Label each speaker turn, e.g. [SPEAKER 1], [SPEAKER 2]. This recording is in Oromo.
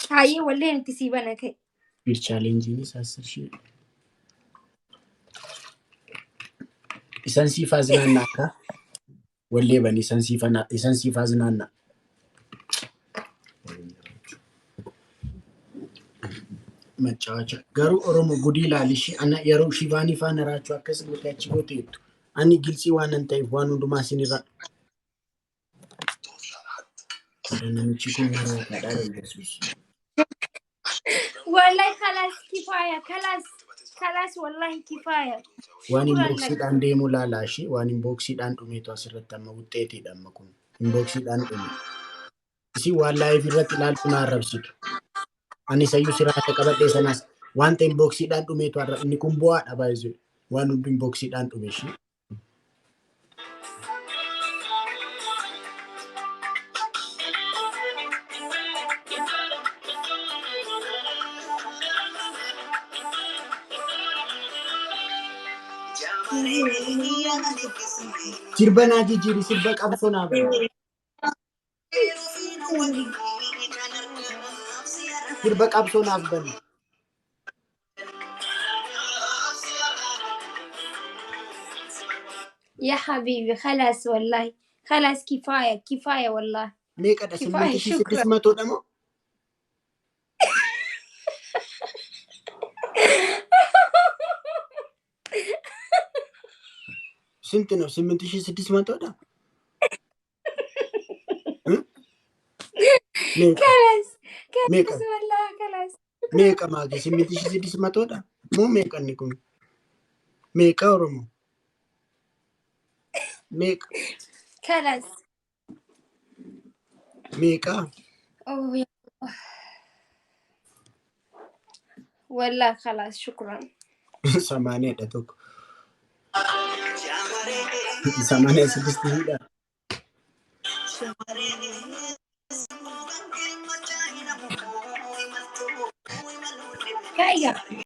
[SPEAKER 1] Hayyee wallee nuti sii bana ka'e.
[SPEAKER 2] Bir chaalenjiinis 10,000. Isan siifaa zinaannaa akka wallee bani isan siifaa isan siifaa zinaannaa. Maccaacha garuu Oromo gudii ilaali ishee ana yeroo shivaanii faana raachuu akkas gootee achi gooteettu. Ani gilsii waan nan ta'eef waan hundumaa isinirra. Namichi kun maraataadha Yesuus.
[SPEAKER 1] Wallahi kalaas kifaaya kalaas kalaas wallahi kifaaya.
[SPEAKER 2] Waan
[SPEAKER 1] Shukran lak.
[SPEAKER 2] inboksiidhaan deemu laalaa ishee waan inboksiidhaan dhumeetu asirratti amma wuxxeetiidha amma kun inboksiidhaan dhume. Isin waan laayif irratti ilaaltu na arrabsitu. Ani isayyuu siraata qabadhee sanaas wanta inboksiidhaan dhumeetu arra inni kun bu'aadha baay'isee waan hundi inboksiidhaan dhume ishee. Sirba naa jijjiiri sirba qabsoo naa bani. Sirba qabsoo naaf bani.
[SPEAKER 1] يا حبيبي خلاص والله خلاص كفاية كفاية والله
[SPEAKER 2] Meeqadha
[SPEAKER 1] كفاية
[SPEAKER 2] simminti fi
[SPEAKER 1] شكرا
[SPEAKER 2] siddis matoodha moo? Sinti no 8600dha? Hmm? Meeqa?
[SPEAKER 1] خلاص
[SPEAKER 2] Meeqa?
[SPEAKER 1] خلاص والله خلاص شكرا
[SPEAKER 2] Meeqa maaki? 8600dha? Moo meeqa inni kun? Meeqa Oromoo? Meeqa?
[SPEAKER 1] خلاص
[SPEAKER 2] Meeqa?
[SPEAKER 1] أوه يا الله. والله خلاص شكرا
[SPEAKER 2] Samaaniidha tokko. Samaaniya siddistidha.
[SPEAKER 1] كايا.